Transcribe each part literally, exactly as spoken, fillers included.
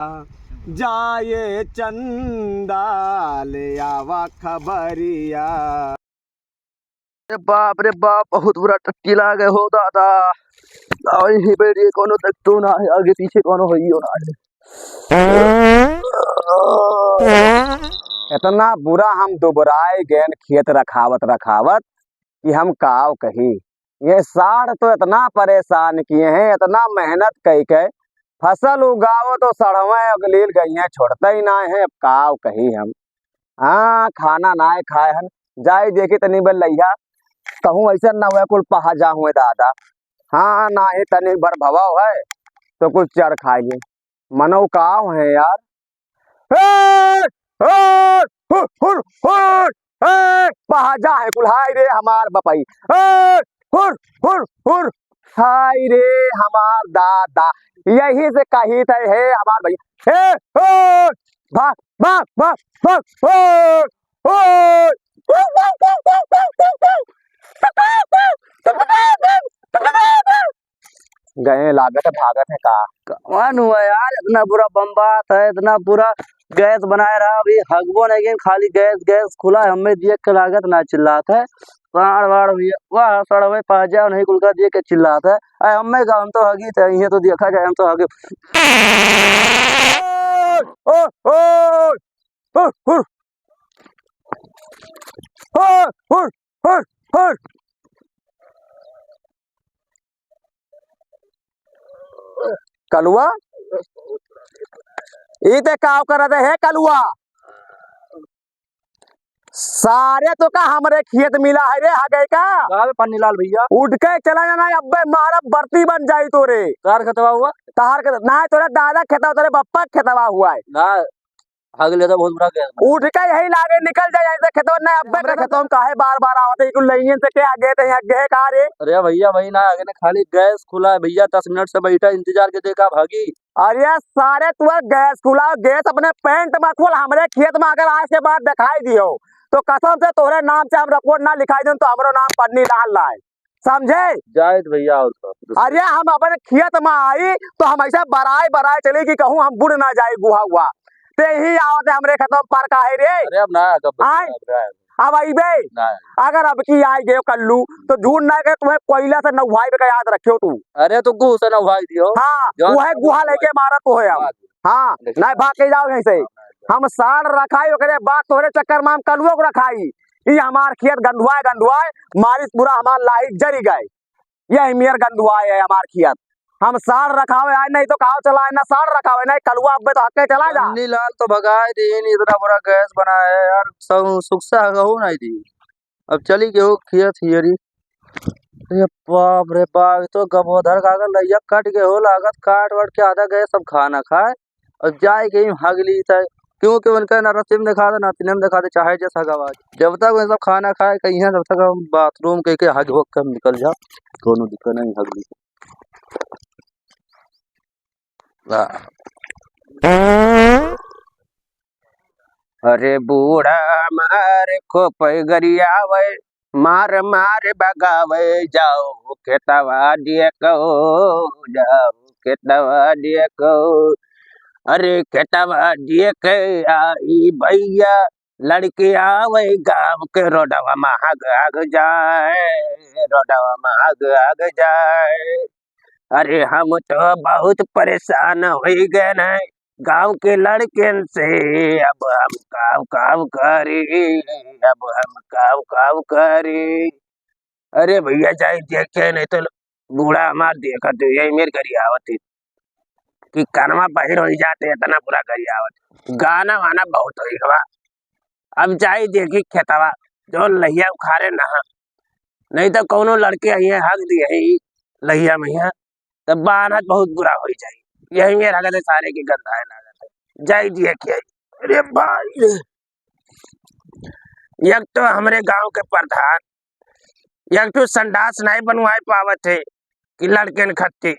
जाए चंदा ले आवा खबरिया। अरे बाप रे बाप, बहुत बुरा टट्टी लागे हो दादा। आई ही बेटी, कोनो देखतो ना है, आगे पीछे कोनो होइयो ना है। इतना बुरा हम दुबराए गएन खेत रखावत रखावत कि हम काव कही। ये साढ़ तो इतना परेशान किए हैं, इतना मेहनत कई के फसल उगावो तो सड़वे अगलील गई हैं, छोड़ते ही ना है। अब काव कही हम। हाँ, खाना नाय खाए हन, जाई देखी तनी बे लइहा, कहूँ ऐसा ना हुए कुल पहा जा हुए दादा। हाँ, नाही तनी भर भवाओ है तो कुछ चर खाई ले। मनो काव है यार। ए, ए, हुर, हुर, हुर, ए, पहा जा है कुल, हाय रे हमार बपई। ए, हुर, हुर, हुर, हाय रे हमार दादा। यही से कही थे, हे हमार भैया, हे, ओ, भाग, भाग, भाग, भाग, ओ, ओ। गए लागत है, भागत है का? कौन हुआ यार, इतना बुरा बम्बात है, इतना बुरा गैस बनाए रहा, अभी हगबो नहीं गइन, खाली गैस, गैस खुला है, हमें देख के लागत ना चिल्लात है। साढ़ वाढ़ भैया, वाह, सड़वे पा जाओ, नहीं कुल का देख के चिल्लात है। अरे हमें का, हम तो हगी थे, इहे तो देखा जाए, हम तो हगे। ओ, ओ, ओ, ओ, ओ, ओ, ओ। कलुआ, ई ते काव करत है कलुआ? सारे तो का हमरे खेत मिला है रे, हगे का? का बे पन्नीलाल भैया? उठ के चला जाना, अब्बे मारब बरती बन जाई तोरे। तार खेतवा हुआ? तार के, ना तोरे दादा खेतवा, तोरे बप्पा खेतवा हुआ है। ना, हग ले तो बहुत बुरा गैस बना। उठ के यही लागे निकल जाए, ऐसे खेतवा ना, अब्बे हमरे के खेतवा में काहे बार बार आवत है, कुल लइयन से के आगे थे, आगे का रे? अरे भैया, वही ना, आगे ना, खाली गैस खुला है भैया, दस मिनट से बैठा इंतजार के, देखा भागी। अरे सारे, तू गैस खुला, गैस अपने पैंट में खोल, हमरे खेत में अगर आज के बाद दिखाई दियो तो कसम से तोहरे नाम से हम रिपोर्ट ना लिखाई देन, तो हमरो नाम पन्नी लाल ना है, समझे? जाए तो भैया, और का? अरे हम अपने खेत में आई तो हम ऐसे बराए बराए चली कि कहूँ हम बुड़ ना जाए गुहा हुआ। ते ही आवत है हमरे खेत में पर काहे रे? अरे अब ना, अब आए? अब ना। अब अइबे? ना। अगर अब की आइ गयो कल्लू, तो झूठ ना कहे, तुम्हें कोयला से नहवाइबे का याद रखियो तू। अरे तो गुह से नहवाई दियो। हाँ, जौन वह गुहा लेके मारा तो है अब। हाँ, लेकिन नहीं भाग के जाओ यहीं से। हाँ, नहीं जाओ। हम साढ़ रखाई, ओकरे बाद तोहरे चक्कर में हम कलुओ को रखाई। ई हमार खेत गंधुआए, गंधुआए, मारिस पूरा हमार लाइट जरी गए। यही मेर गंधुआए है हमार खेत। हम साढ़ रखावे आए, नहीं तो काव चलाए ना, साढ़ रखावे नहीं, कलुआ अब्बे तो हक्के चला जा। पन्नी लाल तो भगाए दीन, इतना बुरा गैस बनाए है यार, सब सुख से हगहू नहीं दी। अब चली केहू खेत हियरी। अरे बाप रे बाप, ई तो गबोधर का अगर लइया कट गए हो लागत, काट वाट के आधा गए सब खाना खाए। अब जाए के ही हगली थे, क्योंकि उनका ना रस्सी में दिखा दे, ना तिने में दिखा दे, चाहे जैसा गवा दे। जब तक वे सब खाना खाए कहीं हैं, तब तक हम बाथरूम के, के हग होक के हम निकल जा, कोनो दिक्कत नहीं हगली। अरे बूढ़ा मार खोपै गरियावै, मार मार बगावै जाओ खेतवा देखो, जाओ खेतवा देखो। अरे खेतवा देखे आई भैया, लड़के आवै गाँव के, रोडवा में हग हग जाए, रोडवा में हग हग जाए। अरे हम तो बहुत परेशान होइ गए हैं गाँव के लड़कन से, अब हम काव काव करी, अब हम काव काव करी। अरे भैया जाई देखे, नहीं तो बूढ़ा हमार देखत है, यही मेर गरियावत है कि कनवा बहिर होइ जाते, इतना बुरा गरियावत। गाना वाना बहुत होइ गवा, अब जाई देखी खेतवा, जो लहिया उखारे नहा, नहीं तो कौनो लड़के अइहें हग दिए ही लहिया में यहाँ, तब बानत बहुत बुरा होइ जाई। यही मेर हगत है सारे के गंधाए लागत है, जाई देखी। अरे भाई रे, एक तो हमरे गांव के प्रधान, एक तो संडास नहीं बनवाए पावत है कि लड़कन खत्ती।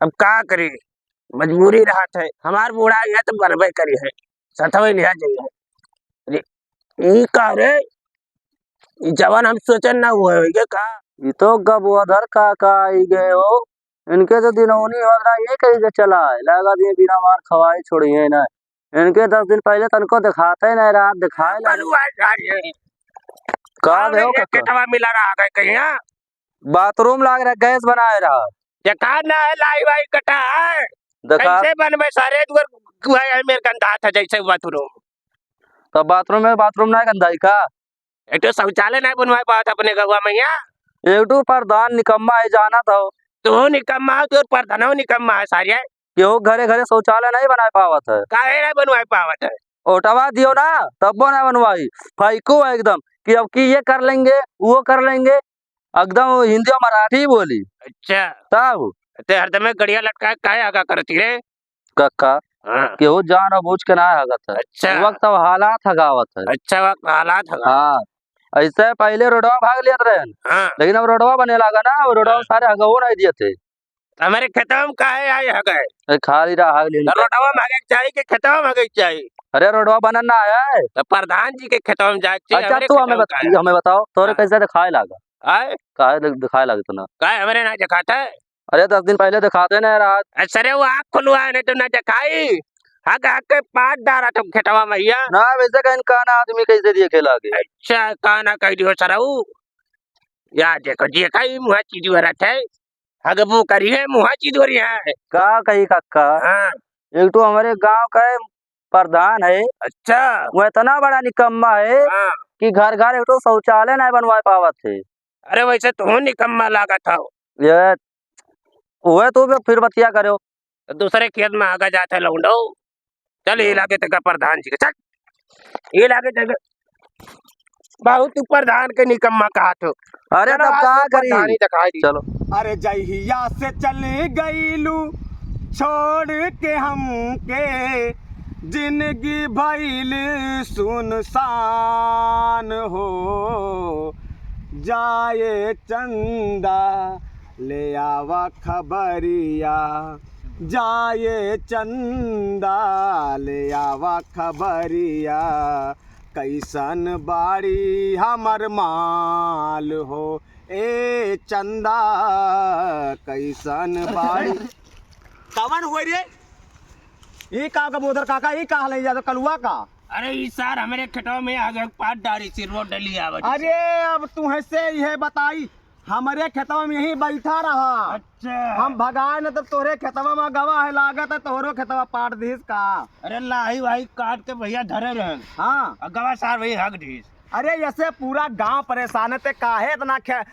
अब का करी, मजबूरी रहत है। हमार बूढ़ा ये तो बनबे करी है, सथवे लिया जाइए। अरे, ई का रे? ई जवन हम सोचन ना हुए होइगे का? ई तो गबोधर काका आई गए हो। इनके तो दिनौनी हो रहा, ये कहीं से चला है, लगा दिए बिना मार खवाए छोड़िए ना। इनके दस दिन पहले तनको दिखाते नहीं रहा, दिखाए लगे। का अरे, दे हो ये कक्का? केटवा मिला रहा है कहीं, हाँ? बाथरूम लाग रहा, गैस बनाए रहा। देखा ना है, लाई वाई कटा है। देखा। कैसे बनबे सारे दुआर, भाई, है मेरे गंदा था जैसे बाथरूम। तो बाथरूम में, बाथरूम ना गंदा है का? एक तो शौचालय नहीं बनवाए पावत अपने गौवा में यहाँ। एक तो प्रधान निकम्मा है, जाना था। तू निकम्मा है, तू प्रधानो निकम्मा है सारे। केहू घरे घरे शौचालय नहीं बनाए पावत है। काहे नहीं बनवाए पावत है? ओटवा दियो ना, तब्बो ना बनवाई। फाइको है एकदम कि अब की ये कर लेंगे, वो कर लेंगे, एकदम हिंदी और मराठी बोली। अच्छा। तब? ते हरदम गड़िया लटकाए काहे आगा करती रे? कक्का, हाँ। केहू जान बूझ के ना हगत है। अच्छा। वक्त अब हालात हगावत है। अच्छा, वक्त हालात हगावत। हाँ, ऐसे पहले रोडवा भाग लियत रहन, हाँ। लेकिन अब रोडवा बने लागा ना, अब रोडवा हाँ। सारे हगवो नहीं दिए थे। हमरे खेतवा में काहे आए हगे? ए, खाली रहा, हग लेने तो का। रोडवा में हगे के चाही कि खेतवा में हगे के चाही? अरे, रोडवा बनन ना आया है। तो प्रधान जी के खेतवा में जाए के चाही, अच्छा, हमरे तू खेतवा हमें में बत-, काहे आए? हमें बताओ, तोरे हाँ। कैसे दिखाए लागा? आए? काहे दि-, दिखाए लागे तू ना? काहे हमरे ना दिखाता है? अरे, दस दिन पहले दिखाते ना रहा। अच्छा रे, वो आँख खुलवा नहीं तो ना दिखाई। हग, हग के पाद डारा तुम खेतवा में भैया। ना, वैसे कहीं काना आदमी कैसे देखे लागे? अच्छा, काना कह दियो सरऊ। या देखो, देखा ही मुँह चीज वरत है। हगबू करिहे, मुँह चिदोरिहे। का कही कक्का? हाँ। एक ठो हमरे गाँव का प्रधान है। अच्छा। वो इतना बड़ा निकम्मा है हाँ। कि घर घर एक ठो शौचालय नहीं बनवा पावत है। अरे वैसे तू निकम्मा लागत हो। ये, वह तो फिर बतिया करो। तो दूसरे खेत में आगा जात है लौंडो। चल, ये लागे तेका प्रधान जी के, चल। ये लागे तेका, बहुत तू प्रधान के निकम्मा कहत हो। अरे, चलो, तब आज का तो करी? प्रधानी दिखाई दी। चलो। अरे, जहिया से चली गईलू छोड़ के हमके, जिंदगी भइल सुनसान हो। जाए चंदा, ले आवा खबरिया, जाए चंदा, ले आवा खबरिया, कैसन बाड़ी हमर माल हो, ए चंदा, कैसन बाड़ी। कवन हुए रे? ई का कबूतर काका, ई का हलैया तो कलुआ का? अरे, ई सार हमरे खेतवा में आगे पाट डारी सी रोड डली आवत। अरे, अब तुहे से इहे बताई, हमरे खेतवा में यहीं बैठा रहा। अच्छा। हम भगाए न तब तोहरे खेतवा में गवा है, लागत है तोहरो खेतवा पाट दीस का। अरे लाही वाही काट के भैया धरे रहन। हाँ। और गवा सार वही हग दीस। अरे ऐसे पूरा गांव परेशान है, ते काहे इतना खे-,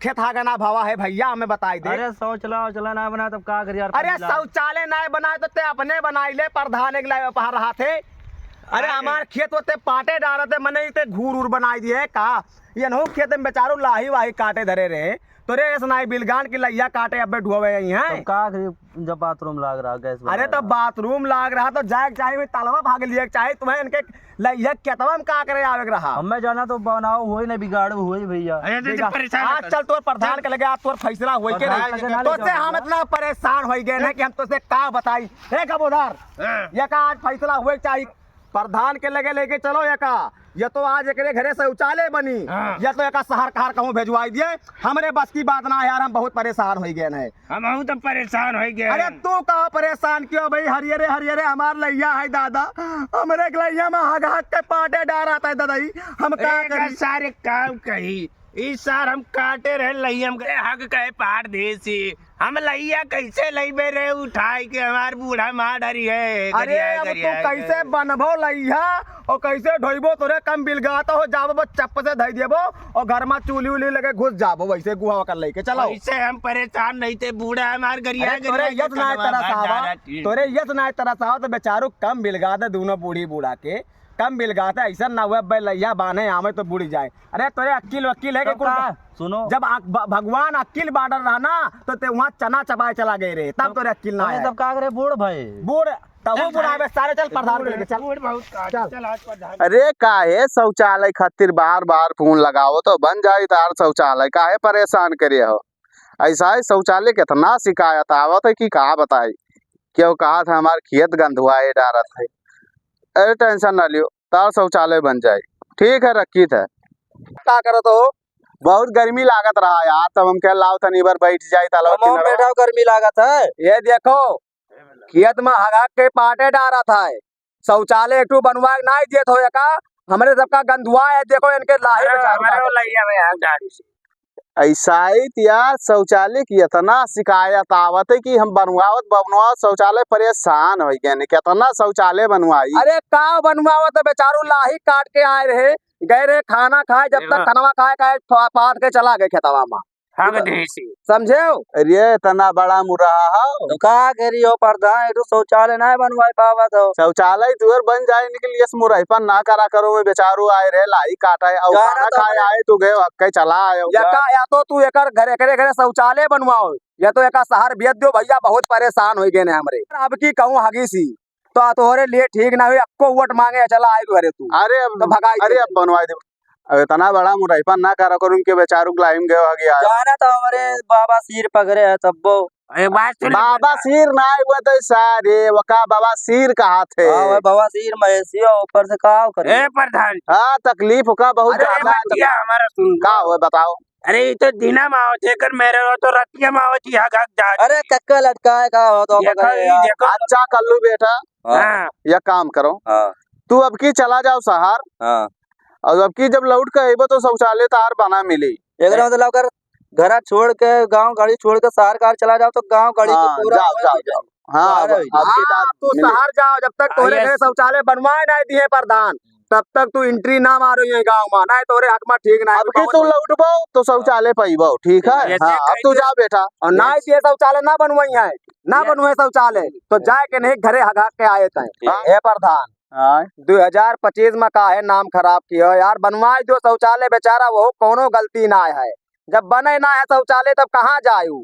खेत हागना भवा है भैया, हमें बताई दे। अरे शौचला वौचला ना बनाए तब का करी यार, अरे पगला। शौचालय ना बनाए तो ते अपने बनाई ले, प्रधान एक लाए पहाड़ रहा थे। अरे अरे। हमार खेत होते पाटे डालते, मने इते घूर उर बनाई दिए का? ये नहु खेत में बेचारू लाही वाही काटे धरे रहे। तोरे ऐस नाई बिलगान की लइया काटे अबे ढुआवे आई हैं। तब का करी जब बाथरूम लाग रहा, गैस अरे बना तो रहा। बाथरूम लाग रहा तो जाए के चाही, वही तलवा भाग लिए के चाही, तुम्हें इनके लइया खेतवा में का करे आवे के रहा। हमें जाना तो बनाओ होई ना बिगाड़ो होई भैया। अरे तो बिगा-, परेशान आज मत कर। चल तोर प्रधान चल। के लगे, आज तोर फैसला होई के प्रधान नहीं। लगे ना तो ले से जाओ हम भैया। इतना परेशान हो गए ना कि हम तो से का बताई। हे कबूतर, हाँ। ये का आज फैसला होई के चाही। प्रधान के लगे लेके चलो एका, या तो आज एकरे घरे शौचालय बनी, हाँ। या तो एका शहर कहार कहूँ भेजवाई दिए। हमरे बस की बात ना है यार, हम बहुत परेशान हो गए हैं। हम तो परेशान हो गए अरे हैं। तू का परेशान क्यों भाई? हरियरे हरियरे हमार लइया है दादा, हमरे लइया में हग हग के पाटे डारत है दादा, ई हम का ए, करी? सारे काम कही। ई सार हम काटे रहे लइया, हम कहे हग कहे पाट देसी। हम लइया कैसे लइबे रे उठाई के, हमार बूढ़ा मार डरी है, अरे गरिया, अब गरिया तू है। कैसे बनबो लइया और कैसे ढोइबो? तोरे कम बिलगाता हो, जाबो बस चप्प से धई देबो और घर में चूल्ही उल्ही लगे घुस जाबो, वैसे गुहा कर लेके चलो। ऐसे हम परेशान नहीं थे, बूढ़ा हमार गरिया, अरे तोरे गरिया यस के ना कदवा तरस भाग आवा, जा रहा थी। तोरे यस ना तरस आवा तो बेचारू कम बिलगा दे दोनों बूढ़ी बूढ़ा के। कम बिलगाते, ऐसा ना हुआ, बे लइया बान्हे आवे तो बुड़ जाए। अरे, तोरे अक्किल वक्किल है कि तब कुल का? सुनो। जब अक-, भ-, भगवान अक्किल बांटल रहा ना, तो ते वहाँ चना चबाए चला गए रहे, तब तब तोरे अक्किल ना अरे, आए। तब का करे, बूढ़ भए। बूढ़, तब वो चल बुढ़ा भाई। बे, सारे चल प्रधान के बूढ़, लेके चल। बूढ़ बहुत काट, चल। चल आज प्रधान। अरे, काहे शौचालय खातिर बार बार फोन लगावत हो, बन जाई तार शौचालय, काहे परेशान करे हो? ऐसा है शौचालय, कितना शिकायत आवत है कि का बताई। केहू कहत है हमार खेत गंधुआए डारत है। अरे tension ना लियो, तार शौचालय बन जाए। ठीक है, रखी थे। का करत हो? बहुत गर्मी लागत रहा यार, तब हम कहे लाओ तनी बार बैठ जाई तालाब हमहू किनारवा। बैठा गर्मी लागत है। ये देखो, खेत में हगहग के पाटे डारत है, शौचालय एक ठो बनवाए नाई देत हो एका, हमरे सबका गंधुआ है, देखो इनके लाही हमारे, बेचारू हमारे का। वो लइया में यार गाड़ी से। ऐसा ही त यार शौचालय की इतना शिकायत आवत है कि हम बनवावत बनवावत शौचालय परेशान हो गए हैं, कितना शौचालय बनवाई। अरे का बनवावत है, बेचारू लाही काट के आए रहे, गए रहे खाना खाए, जब तक देखा। खानवा खाए खाए पा-, पाट के चला गए खेतवा में। हग देसी। समझेव? अरे, इतना बड़ा मुरहा हो। तो का करी हो प्रधान, एक ठो शौचालय नाय बनवाए पावत हो। शौचालय तुअर बन जाए, इनके लिए मुरहीपन ना करा करो, में बेचारू आए रहे, लाई काटा है, और जाना खाना तो खाए हमारे आए, तू गए, हक्के चला आए। या का, या तो तू एकर घर, एकरे घरे शौचालय बनवाओ, या तो एका शहर भेज दो भैया, बहुत परेशान हो गए ने हमरे। अब की कहूँ हगीसी, तो तोहरे लिए ठीक ना हुई, अक्को वोट मांगे चला आए घरे तू। अरे अब, तो भगाई अरे दे। अब बनवाई दे। अब इतना बड़ा मुरहीपन ना करा करो, उनके बेचारू के लाइन गए आगे आए। जाना तो हमरे बाबा सिर पकड़े है तब्बो। अरे बात सुन बाबा सिर ना आए हुए तो सारे, वका बाबा सिर कहा थे। हाँ, वह बाबा सिर महेशियो ऊपर से का करे? ए प्रधान। हाँ, तकलीफ का बहुत अरे ज्यादा है। बतिया हमारा सुन। का हुआ बताओ? अरे, ये तो दिना में आवत है, कर मेरे रो तो रतिया में आवत है, हग हग जात अरे, है। चक्कर लटकाए का हो तो देखो, पकड़े ये यार। देखो। अच्छा कल्लू बेटा, हाँ। हाँ। या काम करो। हाँ। तू अब की चला जाओ शहर। हाँ। और अब की जब लौट के अइबो तो शौचालय तार बना मिली। एकरा मतलब कर घरा छोड़ के, गाँव गाड़ी छोड़ के शहर कार चला जाओ तो गाँव गाड़ी के हाँ, पूरा जाओ, जाओ, जाओ। हाँ, बाहर अब, है। अब की हाँ, तार तू मिली। शहर जाओ, जब तक तोरे हाँ, घरे yes। शौचालय बनवाए नहीं दिए प्रधान, तब तक तू entry ना मारो ये गाँव में, नहीं तोरे हक में ठीक नहीं अब की बताओ तू ना। लौटबो तो शौचालय पइबो, ठीक है? Yes, हाँ, yes, अब तू yes। जाओ बेटा। और ना yes। ये शौचालय ना बनवाई है, ना yes। बनवाए शौचालय, तो जाए के नहीं घरे हगा के आए तय। हाँ। हे प्रधान, हाँ। दो हजार पच्चीस में काहे नाम खराब कियो यार, बनवाए दो शौचालय बेचारा, वो कौनो गलती ना है। जब बने ना है शौचालय तब कहाँ जाए उ?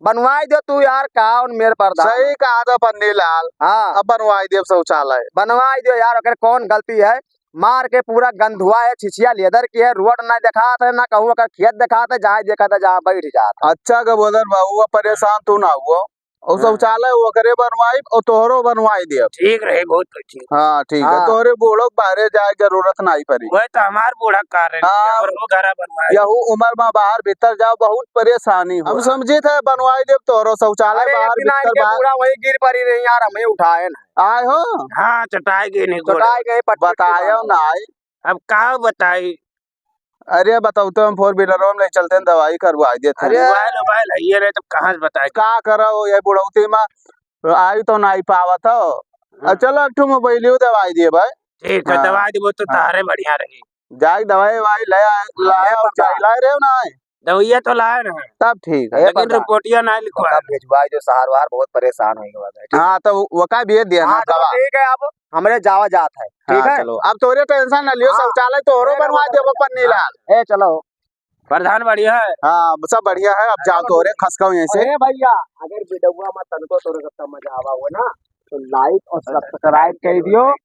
बनवाई दो तू यार, का उन मेर प्रधान। सही कहा था पन्नी लाल। हाँ। अब बनवाई देव शौचालय। बनवाई दो यार, ओकर कौन गलती है? मार के पूरा गंधुआ है, छिछिया लेदर की है, रोड ना देखात है, ना कहूँ ओकर खेत देखात है, जहाँ देखात है, जहाँ बैठ जात है। अच्छा गबोदर बाबू, अब परेशान तू ना हुआ। और हाँ। शौचालय ओकरे बनवाई और तोहरो बनवाई देव। ठीक रहे, बहुत ठीक। हाँ, ठीक है। हाँ। तोहरे बूढ़ो के बाहरे जाए जरूरत नाई पड़ी। वह तो हमार बूढ़ा कारण है, हाँ। और वो घरा बनवाए। यहू उम्र में बाहर भीतर जाओ, बहुत परेशानी हो। हम समझित है बनवाई देव तोहरो शौचालय अरे, बाहर एक दिन भीतर आके बाहर। बूढ़ा वहीं गिर पड़ी रही यार, हमें उठाए ना। आए हो? हाँ, चटाई गई नहीं गोड़। चटाई गई, पटपटी बतायो मारो। ना आई। अब का बताई? अरे, बताओ तो हम four wheeler में ले चलते हैं, दवाई करवाई देते हैं। अरे। मोबाइल, मोबाइल है ये रहे, तब कहाँ से बताए? का करो, ये बुढ़ौती में आई तो नाई पावत हो। अब हाँ। चलो, एक ठो मोबाइलियो दवाई दिए भाई। ठीक है, हाँ। दवाई देबो तो हाँ। तारे बढ़िया रही। जाए दवाई वाई ले आए, लाए और चाय लाए रहे हो ना आए? दवाइया तो लाए रहे। तब ठीक है। ए, लेकिन प्रधान, रिपोर्टिया ना लिखवा ओका रहे। भिजवाई जो शहर वहर बहुत परेशान होइगा, ठीक है? हाँ, तो वो का भेज दिया ना हाँ, तो दवा। ठीक है, अब हमरे जावा जात है, ठीक हाँ, है? चलो, अब तोरे tension ना लियो, हाँ। शौचालय तोहरो ए, बनवा रउआ देबो, पन्नी लाल। ए, चलो। प्रधान बढ़िया है। हाँ, सब बढ़िया है, अब जाओ तोरे खसकाओ यहीं से। अरे भैया, अगर वीडियोवा में तनको तोरे सबका मजा आवा हो ना, तो like और subscribe कर दियो।